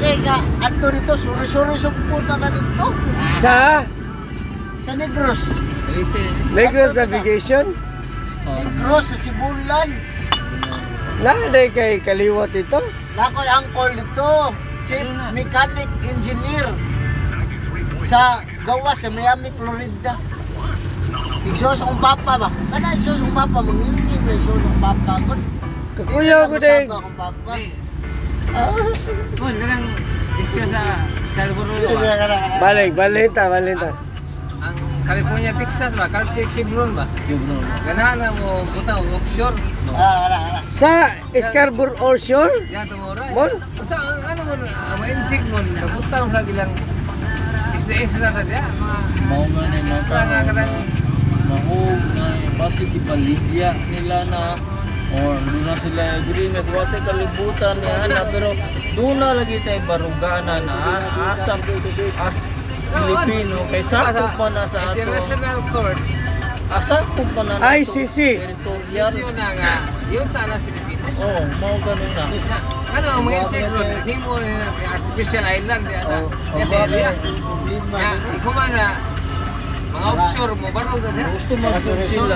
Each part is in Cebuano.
kay ka adto dito, suri-suri sugpo ta dito. Sa Sa Negros. Negros Navigation, Negros sa Sibulan. naa kay kaliwat ito. Nakoy angkol dito. Chief Mechanic Engineer sa gawa sa Miami, Florida. Igsoos akong papa ba? Kana igsoos akong papa, mangingin na igsoos akong papa. Kun, Kakuya ko din. Akong papa. Ah. Mon, kanang isyu sa Scarborough ba? Kana, kana. Balik, balita, balita. Ang California, Texas ba? Caltech, Chevron ba? Ganahan na mo butaw offshore. Ah, kana, kana. Sa Scarborough Shore, Ya tumora. Mon? Sa ano mo ang insik mo nabutaw sa bilang isla-isla sa diya mga Mao nga ni isla nga kanang mahog na basi gibaligya nila na or doon na sila agreement wate kalibutan ni ana, pero doon na lagi tayo barugana na asam as Pilipino kay sakop pa na sa ato. International Court. Asakop pa na nato ICC. territorial. Isyu na nga yun ta nas Pilipinas. Oh, mao ganun na. Na, ano ang mga insect road, himo na artificial island diya sa Oh, diya sa oh, area. problema. Ya, ikaw man na mga offshore mo barog na diya. Gusto mas Mga sila suri-suri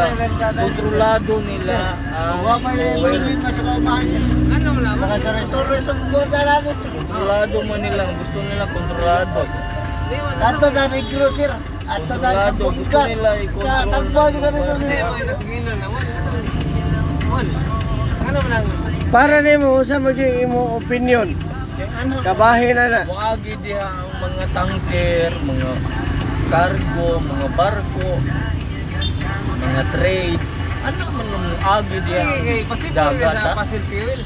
kontrolado nila Sir, ang wa may oil. problema sa kaumahan, sir. Ano mo na? Mga suri-suri sugpo ta na sir. Kontrolado man nila, gusto nila kontrolado. Di man Ato na Negros, sir. Ato na sa Kontrolado, gusto Bungka. nila i-control. Tagbaw nyo ka dito, Kasi sir. mo yung sigilo na mo. Mon. Ano mo lang? Para nimo unsa maging imo opinion? Kay ano Kabahin na na. Moagi diha ang mga tanker, mga cargo, mga barko, mga trade. Ano man ang moagi diha Kay ang kay pasipol dagat sa ah? fossil fuel.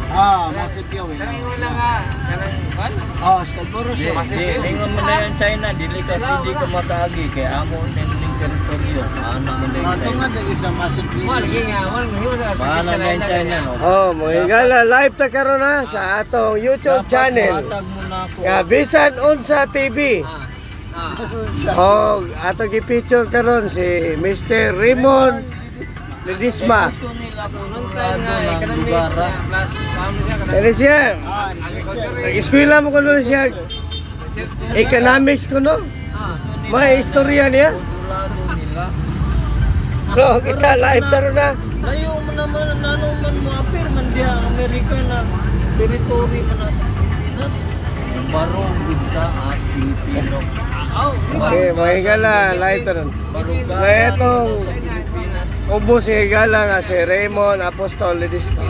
Ah, massive yun. Kanang ingon na nga kanang kan. Oh, Scarborough, Di, sir. di, ingon man na yung China, dili ka pwede ka makaagi kay amo ning teritoryo. Ana man na yung Ato China. nga lagi sa massive Mo yun. lagi nga mo himo sa Bahala artificial na yung island. China diya. no. Oh, mga higala, live ta karon ha sa atong YouTube Dapat channel. mohatag mo na ako. Nga bisan unsa TV. Ah. Ah. Oh, ato gi-picture karon si Mr. Raymond Ledesma. Kay gusto nila Nung kontrolado time nga ng economics lugar ah. na plus farm siya kanang Kani siya, Ah, sir. nag-eskwela mo kuno siya economics kuno. Ah. May istorya niya. Kontrolado nila. Bro, kita live ta ron na. Layo mo naman, ano man mo apir man diha ang Amerika na territory man na sa Pilipinas. Barog gud ka as Pilipino. Oh, di ba? Okay, mga higala, live ta ron. Baruga May itong sa Pilipinas. Ubos si higala nga si Raymond Apostol Ledesma.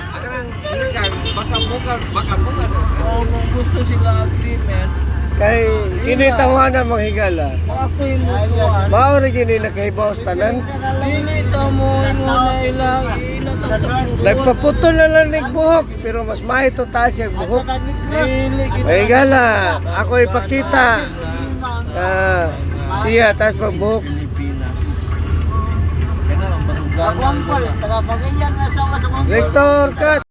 Kanang ikan baka buka baka buka. Oo, kung gusto sila agreement, Kay kini tawanan mga higala. maapoy mo kuan. Mao ra gini nakahibaw sa tanan. Dili ta mo mo na ilang ila ta sa Nagpaputol na lang nig buhok pero mas mahito taas siyang Ato buhok. na Negros. Dili kita Mga higala, ako ipakita. Ah, siya taas pagbuhok. Pilipinas. Kaya ang baruganan. Ako, uncle, taga Pagayan na sa ako sa uncle. Rector cut.